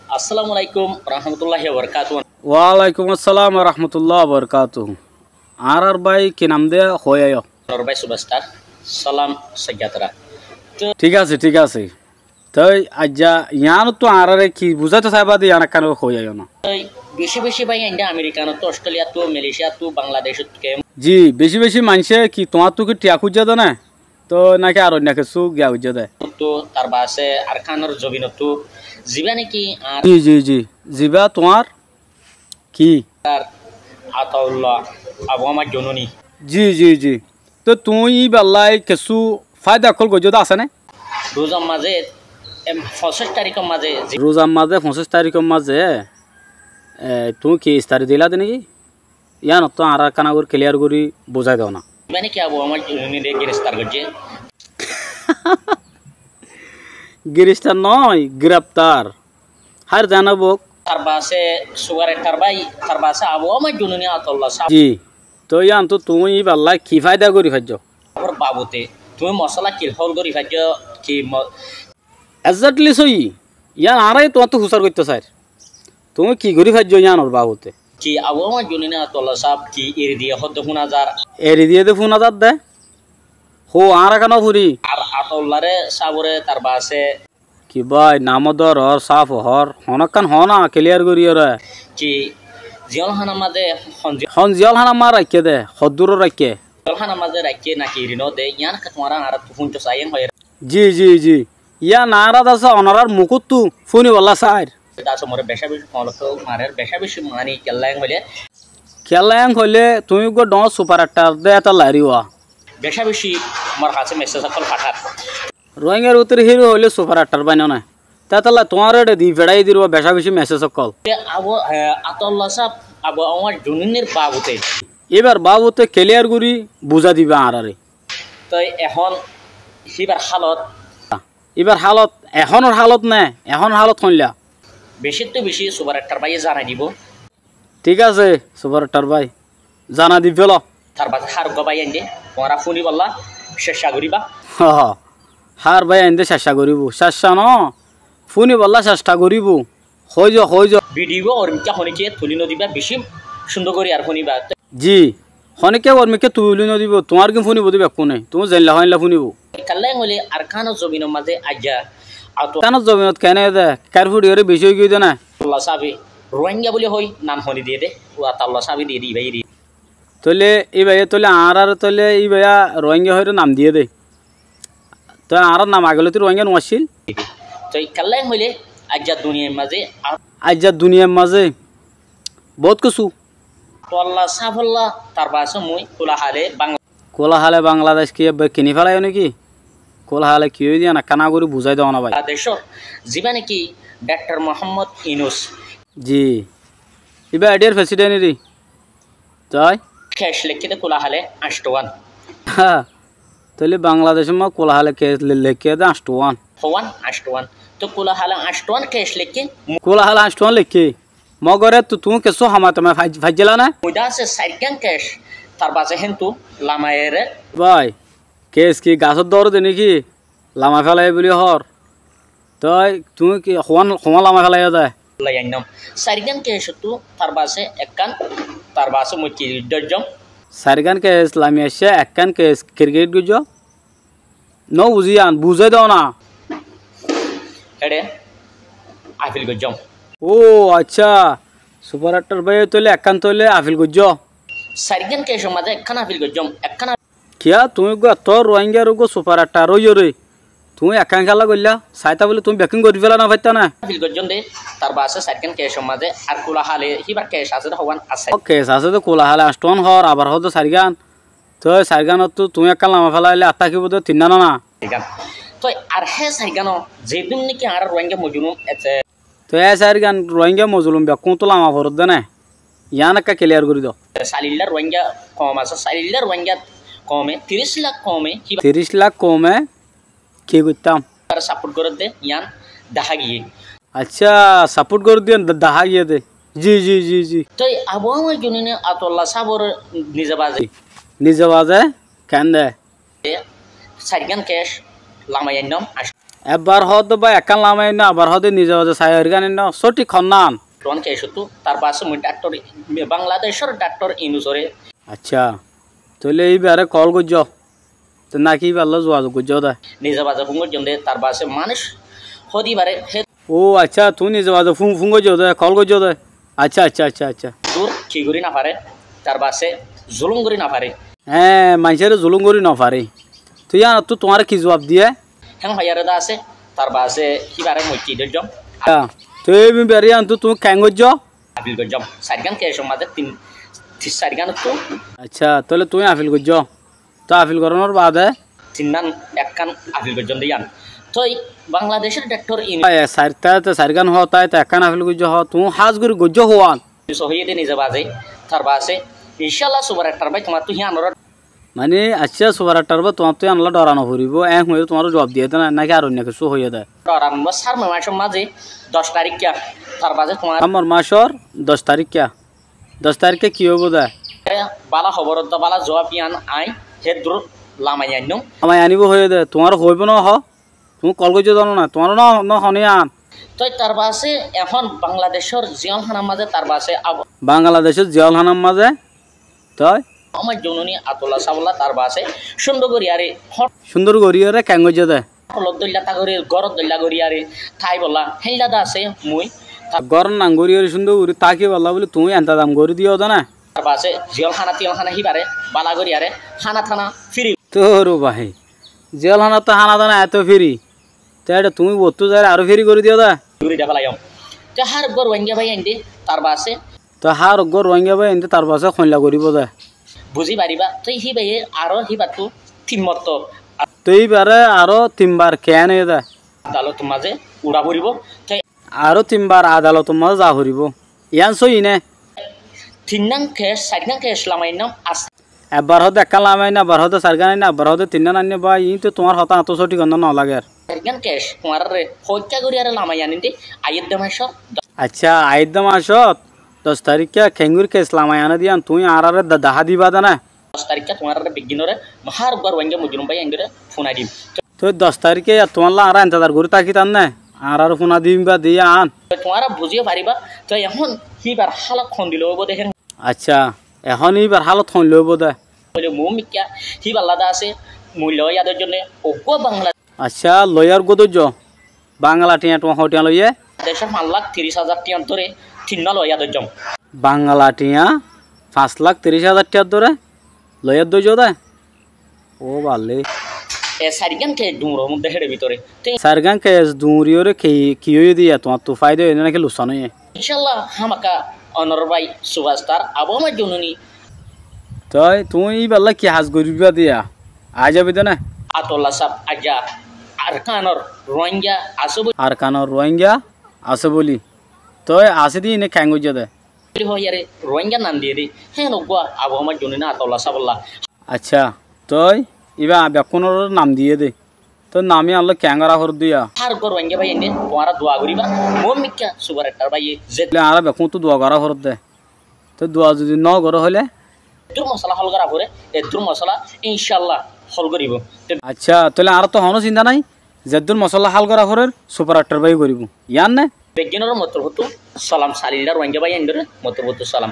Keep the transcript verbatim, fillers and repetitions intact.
Assalamu alaikum warahmatulláhi wabarakátuhu. Waalaikum assalam warahmatulláhi wabarakátuhu. Añárar bái ki nam de hoói aiyó? Añárar bái Superstar. Salam Saigatra. Thík asé, thík asé. Toi aijja yiánottú añáráre ki buzáito saibá de yián ekkán hoói aiyó na. Toi beci beci bái ainde Amerikanottú, Ostréliyattú, Malaysiyattú, Bangladecóttu kem. Ji, beci beci maincé ki tuáñttú ki thiañ kuijjé de né? Toi náki ar oinno kessú giya goijjé dé? Tó tar baade Arkanor zobinottú zibá náki ar... Ji, ji, ji. Zibá tuáñr ki? Ar Ataulla Abu Ammar Jununi. Ji, ji, ji. Tó tuñí íballá kessú fáida ókkol goijjó dé asé né? Ruzar mazé, em, foñsíc tarikor mazé, ji. Ruzar mazé foñsíc tarikor mazé, e, tuñí ki istari dila dé náki? Yíanottú añára ekkán gorí kiliyar gorí buzái diyó na. Mane ki Abu Ammar Jununire giristar goijjé? Giristar noó, gireftar. Hár zane óuk. Tar baade Superstar bái, tar baade Abu Ammar Jununi Ataulla sáb. Ji. Toi yíanottú tuñí íballá ki fáida gorí faijjó? Babute, tuñí mosala ki hól gorí faijjó ki mo- Exactly sóiyi. Yían añára tuáñttú fusár goittó sair. Tuñí ki gorí faijjó yíanor babute? Ki Abu Ammar Jununi Ataulla sáb ki eri diyé hoódde fúna zar? Eri diyé dé fúna zar dé. Hó, añára kiyá no fúni? Ar Ataullaré sábore tar baade. Ki bái, nam dóro, sáf hoór, honókkán hoó na, kiliyar goríyoré. Ki ziyólhánar mazé hon zi- Hon ziyólhánar mazé raikké dé, hoddúr raikké? Ziyólhánar mazé raikké náki eri no de, yían ekká tuáñra añárattú fúinto saiyén hoiyé. Ji, ji, ji. Yían añára dase onorár mukóttu fúniballá sair. Dase more becá beci foñlotto marer, becá beci mani kiyólla yían hoilé. Kiyólla yían hoilé, tuñí uggúa dhoóñr superstar dé étalla eri uwá. Becá beci mor hañsé message ókkol fathár. Rohingyar bútore híro hoilé superstar báino né. Tétolla tuáñre éçe di feçái dir uwá becá beci message ókkol. Te Abu, e, Ataulla sáb, Abu Ammar Jununir babute. Íbar babute kiliyar gorí buzái diba añáráre. Toi ehón híbar hálot? Íbar hálot, ehónor hálot né, ehónor hálot hoóilla? Becittu beci superstar báiye zanai dibó. Thík asé, superstar bái, zanai di félo. Tar baade hár uggúa bái ainde, tuáñra fúniballá cecca goríba. Hó, hó. Hár bái ainde cecca goríbou, cecca noó, fúniballá cecca goríbou. Hoói zo, hoói zo. Video or mikká honíkka tulí no diba, beci cúndor gorí ar fúniba. Ji, honíkka or mikká tulí no dibou, tuáñr gín fúnibou dé bekkúne, tuñí zeilla hoó éilla fúnibou. Kiyólla yían hoilé Arkanor zobinor mazé aijja Atau- Arkanor zobinot kené dé, kár fuçiyoré beci óigiyoi dé né? Ataulla sábe Rohingya buli hoói nam honí diyé dé, Ataulla sábe diyé dé, ibáye diyé. Tóile íbaye, tóile añáráre tóile íbaye Rohingya hoiyóre nam diyé dé. Toi añárár nam age lóti Rohingya no accíl. Toi kiyólla yían hoilé aijja duniyair mazé a- Aijja duniyair mazé boóut kessú. Ataulla sábolla tar baade mui Kulahale Bangla- Kulahale Bangladec ki ebbe kiní félaiyó né ki? Kulahale ki óiye dé yían ekkán gorí buzái do na bái. Bangladecór zibá náki Daktor Muhammod Yunus. Ji. Íba ediyar president eri. Toi? Case leikké dé Kulahale añctho wán. Há, tóile Bangladecór mazé Kulahale case le-, leikké dé añctho wán. Hó wán, añctho wán. Toi Kulahale añctho wán case leikké. Kulahale añctho wán leikké. Mogor ettú tuñí kessú hamai tamai fai-, faijjéla né? Mui dase sairgán case, tar baade héntu lamaiyére. Bái, case ki gasór dóro dé né ki? Lamai félaiye buli hoór. Toi tuñí ki hoón, hoón lamai félaiyo dé? Lai ainnóm. Sairgán case ottú tar baade ekkán, tar baade mui cricket goijjóm. Sairgán case lami aiccé, ekkán case cricket goijjó. No buzí yián, buzái do na. Éçe appeal goijjóm. Ó accá, superstar bái tóile ekkán tóile appeal goijjó. Sairgán case or mazé ekkán appeal goijjóm, ekkán Kiyá tuñí uggúa etó Rohingyar uggúa superstar óiyoré tuñí ekkán kiyólla goillá? Saitá bóli tuñí bekkún gorí féla no faittá né? Appeal goijjóm dé, tar baade sairgán case or mazé ar Kulahale híbar case asé dé hó wán asé. Ó case asé dé Kulahale añctho wán hoór, abar hoó dé sairgán. Toi sairgán ottú tuñí ekkán lamai félailé ar tákibo dé tinnán na? Sairgán. Toi ar hé sairgán o zedún náki añára Rohingya mozolum ete Toi e sairgán Rohingya mozolum bekkúntu lama foredde né? Yián ekká clear gorí do. Salillá Rohingya koum asé, salillá Rohingya koume, tiríc lak koume, híba- Tiríc lak koume ki goittám? Híbare support gorédde yián dahá giyé. Accá, support gorédde yián da-, dahá giyé dé. Ji, ji, ji, ji. Toi Abu Ammar Jununi Atullah sábor nize baze. Nize baze? Keén de? Sairgán case lamai ainnóm. Ebbar hoódde bái ekkán lamai ainno, abar hoódde nize baze sai orgán ainno, sóthik honnán? Tuáñr kecottú tar baade mui dhaktor, Bangladecór dhaktor Inusoré. Accá, tóile íbaré kol goijjó. Te náki íballá zuazuk goijjó dé? Nize baze fún goijjóm dé, tar baade manúic hóde íbaré hé. Ó accá, tuñí nize baze fún, fún goijjó dé, kol goijjó dé. Accá, accá, accá, accá. Dur ki gorí nofaré, tar baade zulúm gorí nofaré. Hé, maincóre zulúm gorí nofaré. Tói yíanottú tuáñre ki zuab diyé? Hén hoiyaré dé asé, tar baade híbaré mui ki dóijjóm. Accá, tói íbaré yíanottú tuñí keén goijjó? Afil goijjóm. Sairgán kecor mazé tin, tin sairgánottú. Accá, tóile tuñí afil goijjó. Toi afil gorónor baade? Tinnán ekkán afil goijjóm dé yían. Toi Bangladecór dhaktor in- Ai, sairtá te sairgán hoó, tai te ekkán afil goijjó hoó, tuñí hás gorí goijjó hoó yían. Sóhi dé nize baze, tar baade, incálla subar ektar bái tuáñttú yíanoré. Mani, accá, subar ektar bái tuáñttú yíanolla dhora noforibó, eén hoiyóre tuáñre zuab diyé dé ná, náki ar oinno kessú hoiyé dé? Dhoran bái Sámor mácor mazé doc taríkka, tar baade tuáñr- Sámor mácor doc taríkka. Doc taríkka ki óibo dé? E, bála hóbor dé, bála zuab yían aññí héddur lamai ainnóm. Lamai aníbo hoiyé dé, tuáñre hoóibo nohó? Tuñí kol goijjó dé noné, tuáñre no, nohó né yían? Toi tar baade ehón Bangladecór ziyólhánar mazé tar baade Ab- Bangladecór ziyólhánar mazé? Toi? Abu Ammar Jununi Atoullah sábolla tar baade cúndor goríyaré hó- Cúndor goríyaré keén goijjé dé? Hotelot dóilla tákore, górot dóilla goríyaré táibolla, héilla dé asé mui. Górot nan goríyaré cúndor gorí tákibolla bóli tuñí entezam gorí diyó dé né? Tar baade ziyólhána tiyólhána híbaré bála goríyaré hána tána firi. Tóu bái, ziyólhánattú hána tána eto firi, te eçé tuñí uottú zaiyóre aró firi gorí diyó dé? Duri dé félaiyóm. Te hár uggwá Ruáingga bái aindé tar baade Toi hár uggwá Ruáingga bái aindé tar baade hoilla goríbo dé? Buzí faribá, toi híbaye aró híbattú tin mottor. Toi íbaré aró tin bar keén óiye dé? Adalotor mazé uçá foribó. Toi aró tin bar adalotor mazé za foribó. Yían sóiyi né? Tinnán kes, sairgán kes lamai ainnóm as- Ebbar hoódde ekkán lamai ainno, ebbar hoódde sairgán ainno, ebbar hoódde tinnán ainno bái, iín toi tuáñr hotá añáttu sóthik onno noláger. Sairgán kes tuáñráre hoikká goríyaré lamai aníde, aiyér dé macót. Accá, aiyér dé macót doc taríkka keéngorí kes lamai ané dé yían tuñí añáráre de-, dahá diba dé né? Doc taríkka tuáñráre beggúnoré, hár uggwá Ruáingga mozolum bái aindóre fúnai dim. Toi doc taríkka yían tuáñlla añára entezar gorí tákitam né? Añáráre fúnai diba dé yían. Toi tuáñra buzí faribá, toi ehón híbar hálot hondila óibo dé hén. Accá, ehón íbar hálot hoilla óibo dé? Bóle, muúmikká, híballa dé asé, mui loiyá dóijjum dé, uggúa Bangla- Accá, loiyár uggúa dóijjo. Bangla thiañ tuáñr hoó thiañ loiyé? Decór fañs lak tiríc házar thiañr dóre, tinnán loiyá dóijjum. Bangla thiañ fañs lak tiríc házar thiañr dóre, loiyá dóijjo dé? Ó ballé. E sairgán ke duñr ómodde héçe bútore. Te- Sairgán ke duñriyóre ki, ki óiye dé yían tuáñttu fáida óiye né náki luksan óiye? Incálla hámaka onor bái superstar Abu Ammar Jununi. Toi tuñí íballá ki has goríba dé yían? Aái zabi dé né? Atoullah sáb aijja Arkanor Ruáingga asé bóli. Arkanor Ruáingga asé bóli. Toi asé dé íne keén goijjé dé? Bóli hoiyaré Ruáingga nam diyé dé. Héen uggúa Abu Ammar Jununi Atoullah sábolla. Accá, toi íba bekkúnoré nam diyé dé. Toi nam yíanolla keén gorá foredde yían? Hár uggúa Ruáingga báiyaindé tuáñra dua goríba, muúmikká suparstar báiye ze- Bóle añára bekkúnottú dua gorá foredde. Toi dua zudi nógoró hoilé? Eddúr mosala hól gorá foré, eddúr mosala incálla hól goríbou. Accá, tóile añárattú honó sinta nái, zeddúr mosala hál gorá forér suparstar báiye goríbou. Yían né? Beggúnoré mottorofottú salam, salilla Ruáingga báiyaindóre mottorofottú salam.